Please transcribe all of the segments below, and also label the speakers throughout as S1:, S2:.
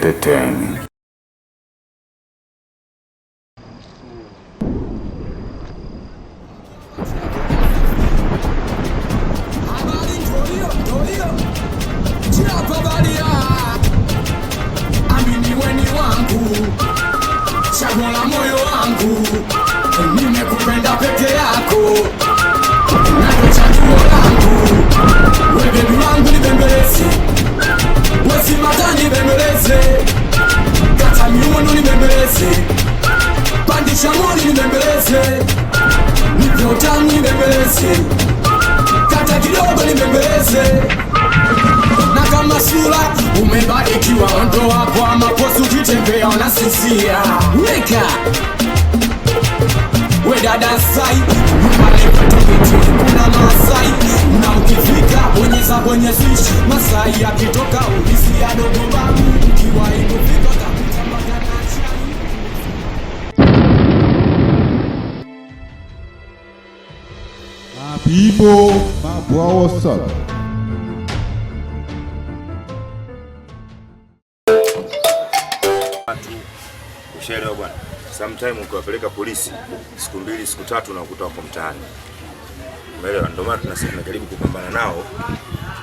S1: Entertainment.
S2: Habari ndio hiyo, ndio hiyo. Chapa balia. Amini weni wangu, chaguo la moyo wangu, nimekupenda peke yako, na ndo chaguo langu. We bebi wangu nibembeleze, we simata nibembeleze, kata miuno nibembeleze, pandisha moli nibembeleze, nipe utamu nibembeleze, kata kidogo nibembeleze na kama sura umebarikiwa, ondoa kwa makosa, ukitembea unasisia. Weka we dada sai nyumbani kwetu Kitui kuna Masai, na ukifika bonyeza kwenye switch Masai akitoka ulisi ya dogo babu, ukiwahi kufika utakuta mpaka na chai.
S3: My people, my bro, what's up?
S4: Watu ushaelewa bwana. Sometime ukiwapeleka polisi siku mbili siku tatu unakuta wako mtaani, umeelewa? Ndio maana tunasema tunajaribu kupambana nao,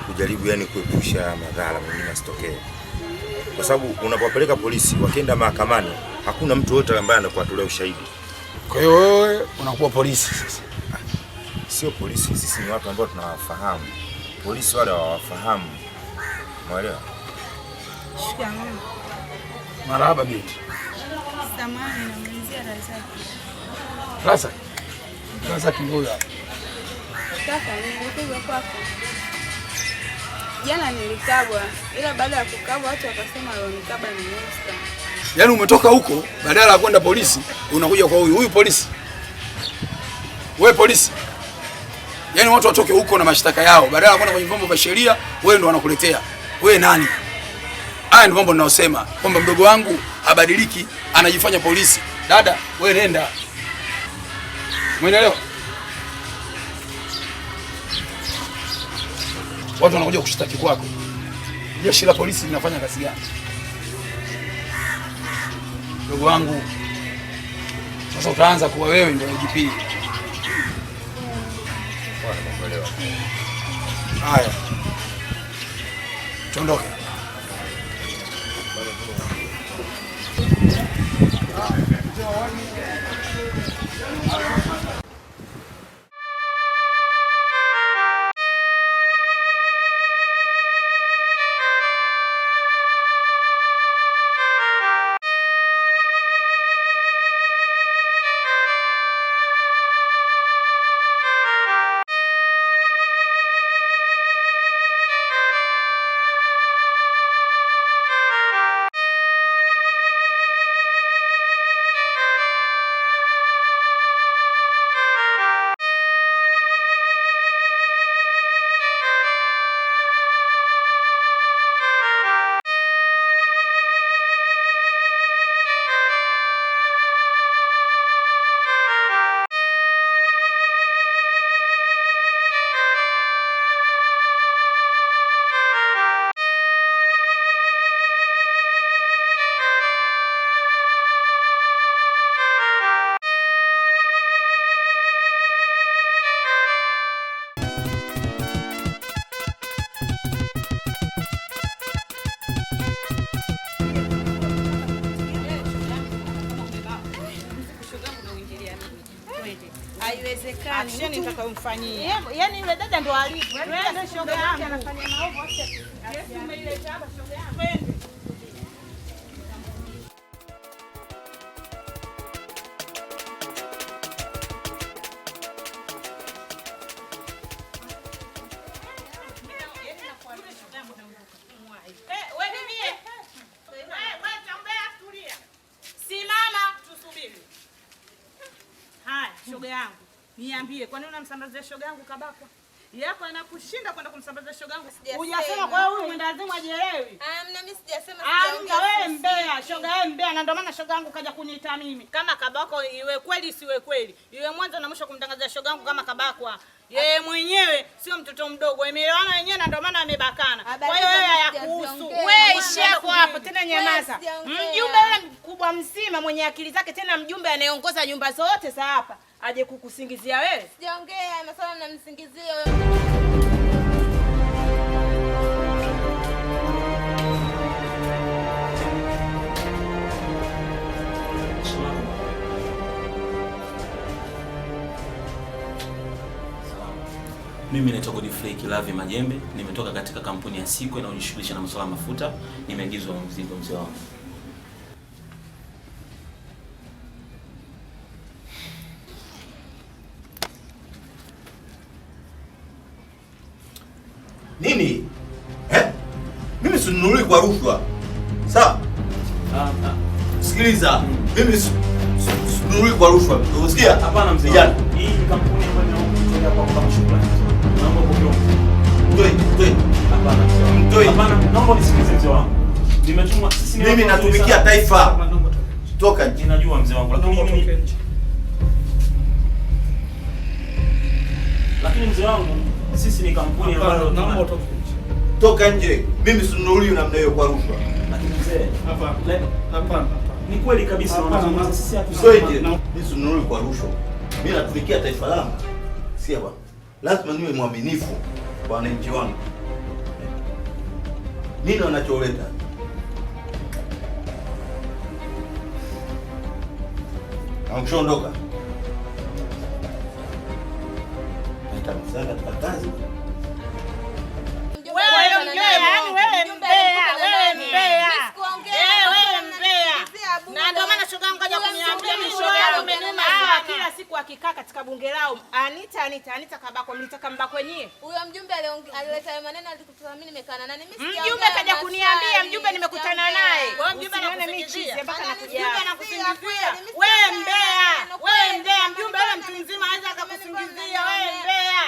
S4: kujaribu yani kuepusha madhara mengine asitokee, kwa sababu unapowapeleka polisi wakienda mahakamani hakuna mtu yote ambaye anakuatolea ushahidi.
S5: Kwa hiyo wewe unakuwa polisi sasa.
S4: Sio polisi, sisi ni watu ambao tunawafahamu polisi, wale hawawafahamu, umeelewa?
S6: Shikamoo.
S5: Marahaba binti.
S6: Samahani, namuulizia Razaki.
S5: Razaki. Razaki ndio huyo hapa.
S6: Kaka, nilikuja kwako jana, nilikabwa, ila baada ya kukabwa watu wakasema alionikaba ni Musta.
S5: Yaani umetoka huko badala ya kwenda polisi unakuja kwa huyu. Huyu polisi. Wewe polisi. Yaani watu watoke huko na mashtaka yao badala ya kwenda kwenye vyombo vya sheria, wewe ndo wanakuletea. Wewe nani? Haya ndio mambo ninayosema kwamba mdogo wangu habadiliki, anajifanya polisi. Dada, wewe nenda. Umeelewa? Watu wanakuja kushtaki kwako. Jeshi la polisi linafanya kazi gani? Mdogo wangu, sasa utaanza kuwa wewe ndio IGP.
S4: Bwana, nimekuelewa.
S5: Haya, tuondoke.
S6: Haiwezekani.
S7: Action nitakayomfanyia.
S6: Yaani yule dada ndo alivyo.
S7: Twende shoga yangu.
S6: Anafanya maovu acha.
S7: Kesi umeileta hapa shoga yangu. Twende. Simama tusubiri. Haya, shoga yangu, niambie kwa nini unamsambazia shoga yangu kabakwa? Yako anakushinda kwenda kumsambaza shoga yangu.
S6: Sijasema.
S7: Hujasema kwa hiyo huyu mwendawazimu hajielewi.
S6: Amna, mimi sijasema,
S7: Amna,
S6: sijaongea.
S7: wewe mbea, shoga wewe mbea, na ndio maana shoga yangu kaja kuniita mimi. Kama kabako iwe kweli isiwe kweli, iwe mwanzo na mwisho kumtangazia shoga yangu kama kabakwa. Yeye mwenyewe sio mtoto mdogo, wameelewana wenyewe na ndio maana wamebakana.
S6: Habari
S7: Kwa hiyo wewe
S6: hizo
S7: hayakuhusu.
S6: sijaziongea.
S1: Wewe ishia hapo hapo tena, nyamaza.
S6: Sijaongea.
S1: Mjumbe yule mkubwa mzima mwenye akili zake, tena mjumbe anayeongoza nyumba zote za hapa, aje kukusingizia wewe?
S6: Sijaongea, nasema mnamsingizia.
S8: Mimi naitwa Godfrey Kilavi Majembe, nimetoka katika kampuni ya Sikwe inayojishughulisha na masuala ya mafuta. Nimeagizwa mzigo mzee wangu.
S9: Nini? Eh? Mimi sinunuli kwa rushwa. Sawa? Sikiliza, mimi sinunuli kwa rushwa. Unasikia?
S8: Hapana mzee
S9: Vijana.
S8: wangu. Hii ni kampuni ambayo inaongea kwa kama shukrani. Naomba upokee mzigo.
S9: Mtoi, mtoi.
S8: Hapana mzee wangu.
S9: Mtoi.
S8: Hapana, naomba unisikilize mzee wangu. Nimetumwa sisi ni
S9: Mimi
S8: watu wazuri
S9: natumikia
S8: sana.
S9: taifa. Toka nje.
S8: Ninajua mzee wangu, lakini mimi lakini mzee wangu sisi ni kampuni ambayo tuna
S9: Toka nje. Mimi sinunuli namna hiyo kwa rushwa.
S8: Lakini mzee, hapana. Ni kweli kabisa wanazungumza, sisi hatuna
S9: Mtoi nje. Mimi sinunuli kwa rushwa. Mimi natumikia taifa langu. Sikia bwana. Lazima niwe mwaminifu kwa wananchi wangu. Nini wanacholeta? Na ukishaondoka naita msaada katika kazi.
S7: Wewe mbea, yaani wewe mbea, wewe mbea. Eh, wewe mbea. Na ndio maana shoga yangu kaja kuniambia mimi shoga yangu umenuma
S1: Hawa
S7: sana.
S1: kila siku akikaa katika bunge lao, Anita Anita Anita kabakwa, mlitaka mbakwe nyie?
S6: Huyo mjumbe alileta hayo maneno, alikuta mimi nimekaa na nani? Mimi sijaongea.
S1: Mjumbe kaja kuniambia,
S6: maswali,
S1: mjumbe nimekutana
S6: sijaongea.
S1: naye.
S7: Wewe mjumbe
S1: Usinione mimi
S7: anakusingizia.
S1: chizi mpaka nakuja.
S7: Mjumbe anakusingizia. Wewe mbea, wewe mbea, mjumbe wewe mtu mzima anaweza akakusingizia wewe mbea.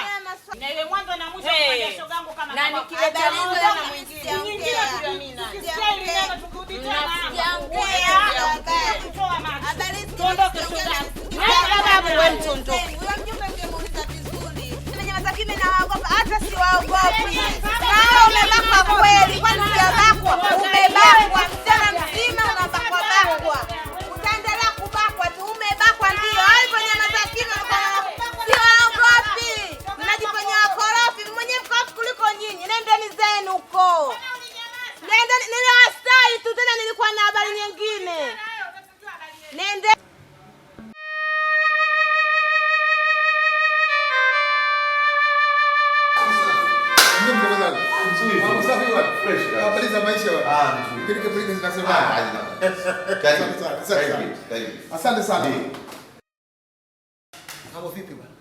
S7: Na iwe mwanzo na mwisho
S1: Hey.
S7: kumwambia shoga yangu kama
S1: Na
S7: kabakwa.
S1: nikileta
S6: Habari
S1: mmoja
S6: hizo
S1: na
S6: mimi
S1: mwingine.
S6: sijaongea.
S7: Nyingine tuliamina. Ukisikia hili neno tukirudi tena.
S6: Sijaongea.
S7: Kutoa macho.
S6: Habari hizo
S7: Tuondoke
S6: sijaongea.
S7: shoga yangu.
S1: Wewe babu, wewe mtondoke.
S6: Huyo mjumbe ungemuuliza vizuri. Nimenyamaza kimya na waogopa, hata siwaogopi. Na umebakwa kweli, kwani sijabakwa? Umebakwa msichana mzima unabakwa bakwa. Utaendelea kubakwa tu, umebakwa ndio. Hapo nyamaza kimya siwaogopi. Mnajifanya wakorofi, mwenyewe mkorofi kuliko nyinyi. Nendeni zenu huko. Nendeni, niliwastai tu tena nilikuwa na habari nyingine. Nende
S3: Habari za maisha bwana.
S9: Ah, nzuri.
S3: Pilika pilika zinasema.
S9: Karibu.
S3: Asante sana, asante sana.
S9: Karibu, karibu.
S3: Asante sana.
S9: Ndio.
S5: Mambo vipi bwana?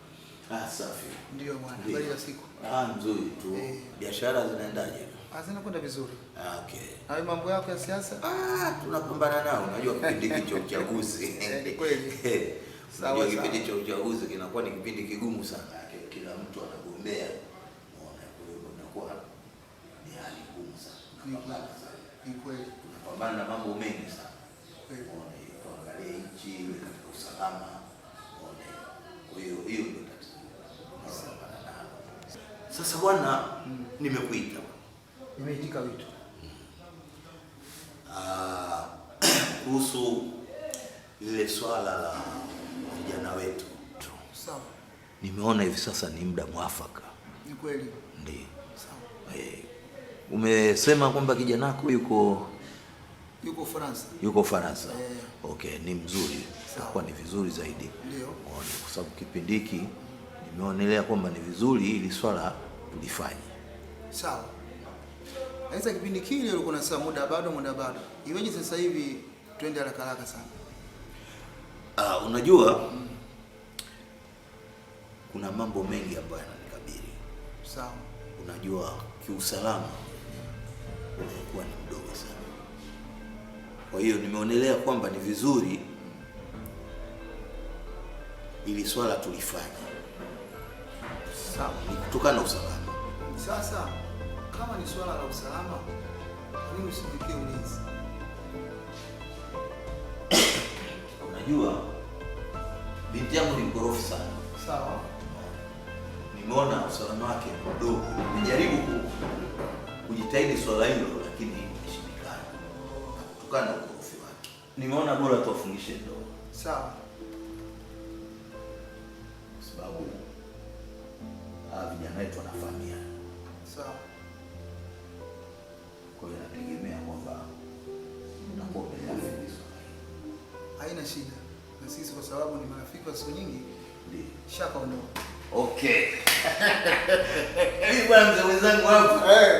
S9: Ah, safi.
S5: Ndio bwana,
S9: Ndio.
S5: habari za siku.
S9: Ah, nzuri tu. Biashara zinaendaje?
S5: Ah, zinakwenda vizuri.
S9: Ah, okay.
S5: Na wewe mambo yako ya siasa?
S9: Ah, tunapambana nao. Unajua kipindi hiki cha uchaguzi.
S5: Ni kweli. Sawa,
S9: Unajua
S5: sawa.
S9: kipindi cha uchaguzi kinakuwa ni kipindi kigumu sana. Kila mtu anagombea. Unaona, kwa hiyo inakuwa ni hali ngumu sana. Tunapambana sana.
S5: Ni kweli.
S9: Tunapambana na mambo mengi sana.
S5: Kweli.
S9: Unaona, tuangalie nchi iwe katika usalama. Unaona. Kwa hiyo hiyo ndio tatizo tunalopambana nalo. Sasa bwana, nimekuita bwana.
S5: Nimeitika wito.
S9: Ah, kuhusu lile swala la vijana wetu.
S5: Sawa.
S9: Nimeona hivi sasa ni muda mwafaka.
S5: Ni kweli.
S9: Ndio.
S5: Sawa.
S9: Umesema kwamba kijana wako yuko
S5: Yuko Ufaransa.
S9: yuko Ufaransa.
S5: Eh.
S9: Okay, ni mzuri. Itakuwa ni vizuri zaidi.
S5: Ndio.
S9: Unaona, kwa sababu kipindi hiki nimeonelea kwamba ni vizuri ili swala tulifanye.
S5: Sawa. Sasa kipindi kile ulikuwa unasema muda bado, muda bado. Iweje sasa hivi twende haraka haraka sana?
S9: Ah, unajua kuna mambo mengi ambayo yananikabili.
S5: Sawa.
S9: Unajua kiusalama umekuwa ni mdogo sana. Kwa hiyo nimeonelea kwamba ni vizuri ili swala tulifanye. Sawa, ni kutokana na usalama.
S3: Sasa kama ni swala la usalama, kwa nini usijiwekee ulinzi?
S9: Unajua binti yangu ni mkorofi sana.
S3: Sawa.
S9: Nimeona usalama wake mdogo. Nimejaribu kujitahidi swala hilo lakini imeshindikana. Na kutokana na ukorofi wake. Nimeona bora tuwafungishe ndoa.
S3: Sawa.
S9: Kwa sababu vijana wetu wanafahamiana.
S3: Sawa.
S9: Kwa hiyo nategemea kwamba utakuwa umeafiki swala hilo.
S3: Haina shida. Na sisi kwa sababu ni marafiki wa siku nyingi,
S9: ndio
S3: shaka ondoa.
S9: Okay. Mimi bwana mzee wenzangu hapo.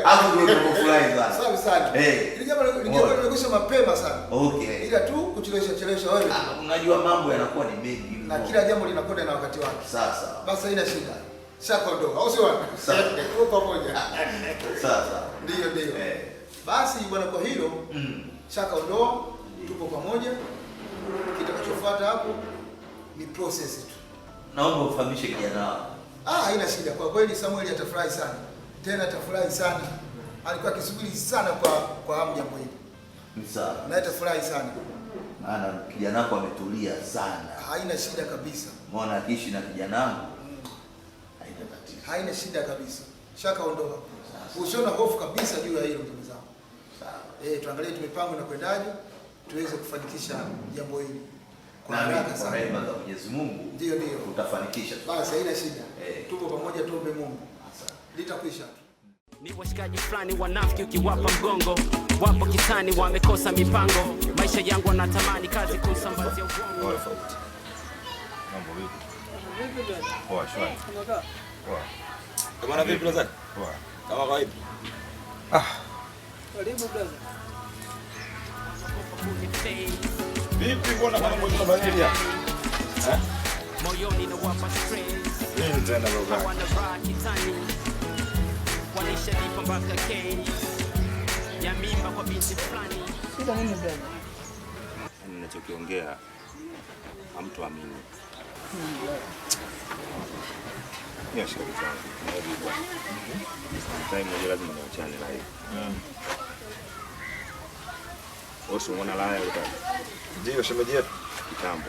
S9: Hapo ndio tunapofurahi sana.
S3: Safi sana. Ile jambo lingekuwa limekwisha mapema sana.
S9: Okay.
S3: Ila tu kuchelewesha chelewesha wewe.
S9: Unajua mambo yanakuwa ni mengi.
S3: Na kila jambo linakwenda na wakati wake.
S9: Sasa.
S3: Basi haina shida. Shaka ondoa. Au sio bwana?
S9: Sawa.
S3: Tuko pamoja.
S9: Sasa.
S3: Ndio ndio. Basi bwana kwa hilo shaka ondoa, tupo pamoja. Kitakachofuata hapo ni process tu.
S9: Naomba ufahamishe kijana wako.
S3: Haina shida. Kwa kweli Samuel atafurahi sana. Tena atafurahi sana. Alikuwa akisubiri sana kwa hamu jambo hili.
S9: Ni sawa.
S3: Na atafurahi sana.
S9: Maana kijana wako ametulia sana.
S3: Haina shida kabisa.
S9: Umeona akiishi na kijana wangu haina tatizo.
S3: Haina shida kabisa. Shaka ondoa. Usione hofu kabisa juu ya hilo ndugu zangu.
S9: Sawa.
S3: Tuangalie tumepanga na kwendaje tuweze kufanikisha jambo hili. Kwa
S9: Na
S3: haraka
S9: kwa
S3: sana.
S9: rehema za Mwenyezi Mungu.
S3: Ndio ndio.
S9: Utafanikisha.
S3: Basi haina shida. Tupo pamoja, tuombe Mungu. Litakwisha.
S10: Ni washikaji fulani wanafiki ukiwapa mgongo, wapo kitani wamekosa mipango, maisha yangu wanatamani kazi kusambazia uongo.
S4: Tofauti. Mambo vipi? Poa shwari. Poa.
S5: Bwana vipi brother?
S4: Poa.
S5: Kama kawaida.
S11: Karibu brother.
S5: Vipi mbona kama mwezi unabadilia? Eh?
S10: Moyoni na wapa stress.
S5: Nini tena brother?
S10: Hawana raha kitani. Wanishalipa mpaka case ya mimba kwa binti fulani.
S11: Shida nini brother?
S4: Ninachokiongea hamtuamini. Ni washikaji zangu. Time moja lazima niachane live. Wewe unaona laya yule pale?
S5: Ndio shemeji yetu.
S4: Kitambo.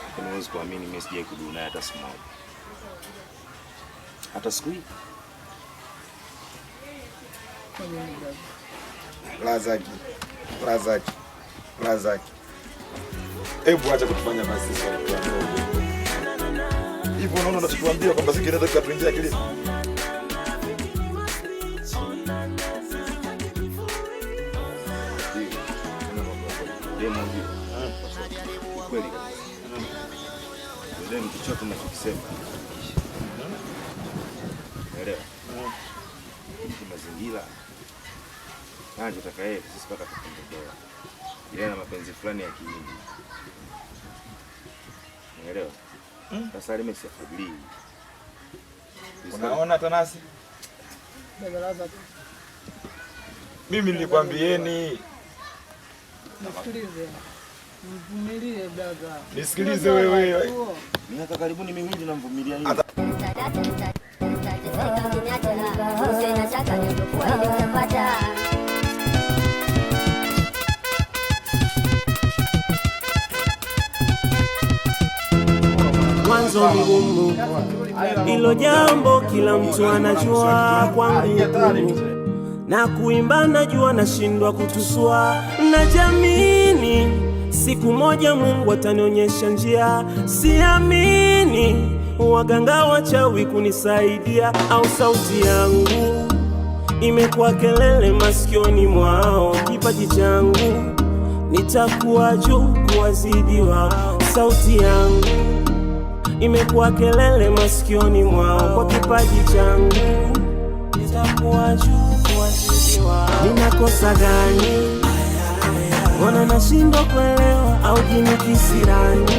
S4: Lakini huwezi kuamini mimi sijai kudumu naye hata siku moja. Hata siku hii.
S5: Lazaki. Lazaki. Lazaki. Hebu acha kutufanya basi sisi watoto wadogo. Hivyo unaona unachotuambia kwamba sisi kinaweza kikatuingia akilini.
S4: Kweli kabisa. Ndio chochote tunachokisema. Unaelewa? Hizi mazingira anachotaka yeye sisi mpaka tukumbuke. Yeye ana mapenzi fulani ya kihindi. Unaelewa? Sasa mimi siafadhili.
S5: Unaona Tanasi? Mimi nilikwambieni.
S11: Nisikilize. Mvumilie brother.
S5: Nisikilize wewe.
S4: Miaka karibuni miwili namvumilia yeye.
S12: Mwanzo mgumu, hilo jambo kila mtu anajua kwangu na kuimba najua nashindwa kutusua na jamini, siku moja Mungu atanionyesha njia, siamini waganga wachawi kunisaidia, au sauti yangu imekuwa kelele masikioni mwao, kipaji changu nitakuwa juu kuwazidi wao, sauti yangu imekuwa kelele masikioni mwao, kwa kipaji changu nitakuwa juu kuwazidi wao. Ninakosa gani? Mbona nashindwa kuelewa? Au jini kisirani?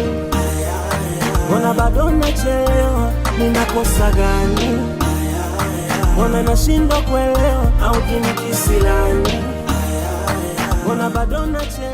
S12: Mbona bado nachelewa? Ninakosa gani? Mbona nashindwa kuelewa? Au jini kisirani? Mbona bado nachelewa?